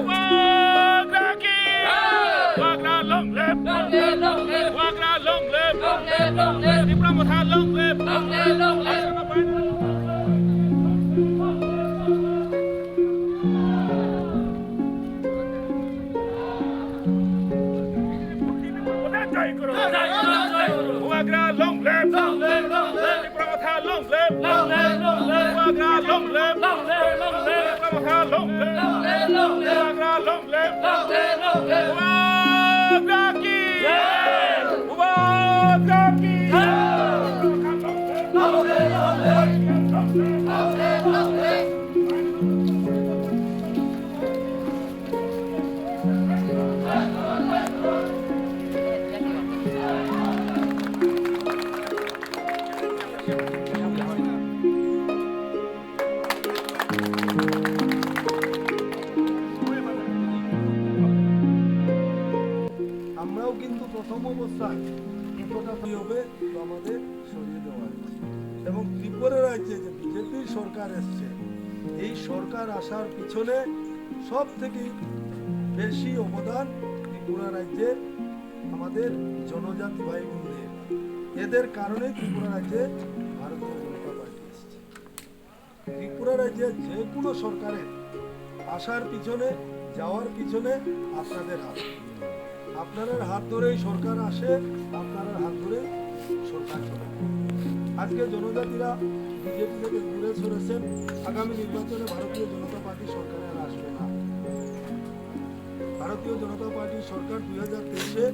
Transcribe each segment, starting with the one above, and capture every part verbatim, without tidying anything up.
Wagra ki! Wagra long live! Long live, long live! Wagra long live! Long live, long live! Tipra Motha long live! Long live, long live! Wagra long live! Long live, long live! Tipra Motha long live! Long live, long live! Wagra long live! Long live, long live! Tipra Motha long live! Long live, long live! Wagra long live! Long live, long live! Wagra ki! Jai! Wagra ki! Jai! আমরাও কিন্তু প্রথম অবস্থায় এতটা কি হবে, তো আমাদের সরিয়ে দেওয়া হয়েছে। এবং ত্রিপুরা রাজ্যে যে বিজেপির সরকার এসছে, এই সরকার আসার পিছনে সব থেকে বেশি অবদান ত্রিপুরা রাজ্যের আমাদের জনজাতি ভাই বোনদের। এদের কারণে ত্রিপুরা রাজ্যে ভারতীয় জনতা পার্টি এসছে। ত্রিপুরা রাজ্যে যে কোনো সরকারের আসার পিছনে, যাওয়ার পিছনে আপনাদের হাত। আপনারার হাত ধরেই সরকার আসে, আপনারার হাত ধরে সরকার চলে। আজকে জনজাতিরা বিজেপি থেকে দূরে সরেছেন, আগামী নির্বাচনে ভারতীয় জনতা পার্টি সরকারে আর আসবে না। ভারতীয় জনতা পার্টির সরকার দুই হাজার তেইশে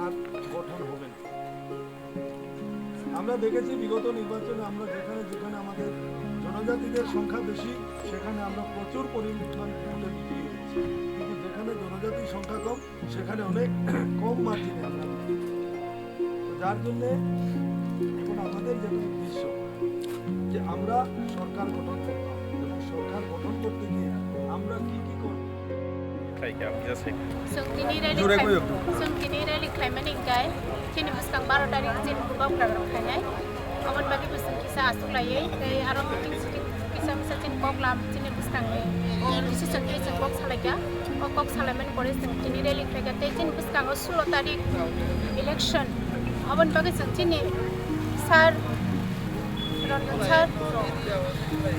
আর গঠন হবে না। আমরা দেখেছি বিগত নির্বাচনে আমরা যেখানে যেখানে আমাদের জনজাতিদের সংখ্যা বেশি, সেখানে আমরা প্রচুর পরিমাণ ভোটে বিজয়ী হয়েছি, কিন্তু যেখানে জনজাতির সংখ্যা কম, সেখানে অনেক কম মার্জিনে আমরা বিজয়ী হয়েছি। তো যার জন্যে এখন আমাদের যেটা উদ্দেশ্য, যে আমরা সরকার গঠন করতাম, এবং সরকার গঠন করতে গিয়ে আমরা কি কি করব? Khai kha, ang kisa sai. Chwng tini rally Jure khai-, koi okto. Chwng tini rally khlaimani hwnkhe chini bwskang baro tarik chini bubagra rok khainai. Aboni bagwi bo chwng kisa aswk laiwi tei aro meeting siting kisa misa chini koklam chini bwskangni decision tei chwng kok salaikha. O kok salaimani pore chwng tini rally khlaikha tei chini bwskango sulo tarik election. Aboni bagwi chwng chini sir Ranjan sir,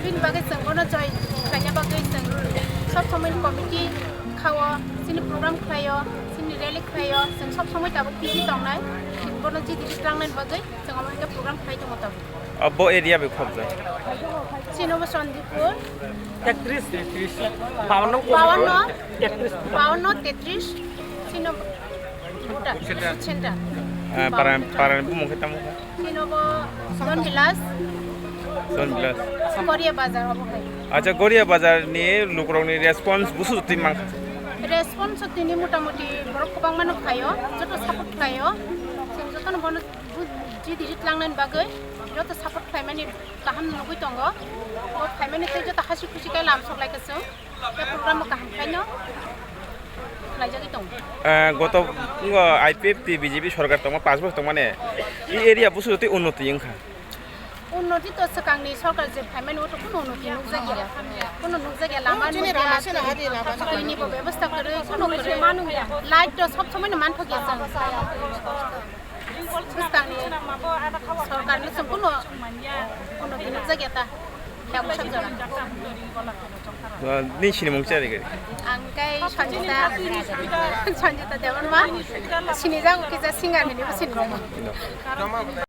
bini bagwi chwng bono join khlaina bagwi chwng sob somoi committee khao, chini program khlaio, chini rally khlaio, chwng sob somoi tabuk busy tongnai. Bono jiti jiti tlangnani bagwi chwng omo hwnkhe program khlai tongo tabuk. Abo area bai khobjak. Chini obo Chandipur. Tektrish. Bawanno. Bawanno. Tektrish. Bawanno, tektrish. Chini obo Bhutan, Center. Ah, para, para ni bumung khe tamo kha? Chini obo Zone Village. Zone Village. Goria Bazar obo hai. Acha, Goria Bazar ni lukurok ni response busu twi mang kha? Response tini motamuti borok kwbangma no phaio, joto support khlaio. Chwng joto no bono bu-, jiti jiti tlangnani bagwi joto support khlaimani kaham nugwi tongo. Bo khlaimani tei joto hasi khusi khe lam sok lai khe chwng. Tei program bo kaham khlaino khlaijagwi tongo. Eh, goto, ngo I P F T B J P sorkar tongma panch bosor tongmani, i area busu twi unnoti wngkha. Unnoti to swkangni sorkar je phaimani, o to kuno unnoti nukjakya. Kuno nukjakya, lama nukya, twi ni bo bebosta kwrwi, kuno kwrwi. Light to sob somoi no manthokya chwng. Bwskangni sorkarni chwng kuno, kuno nukjakya ta. Khe bwsajora. Ni sinimung cha rega? Ang khe Sanjita, Sanjita Debbarma. Sinijago kisa singer hinwi bo sinijago.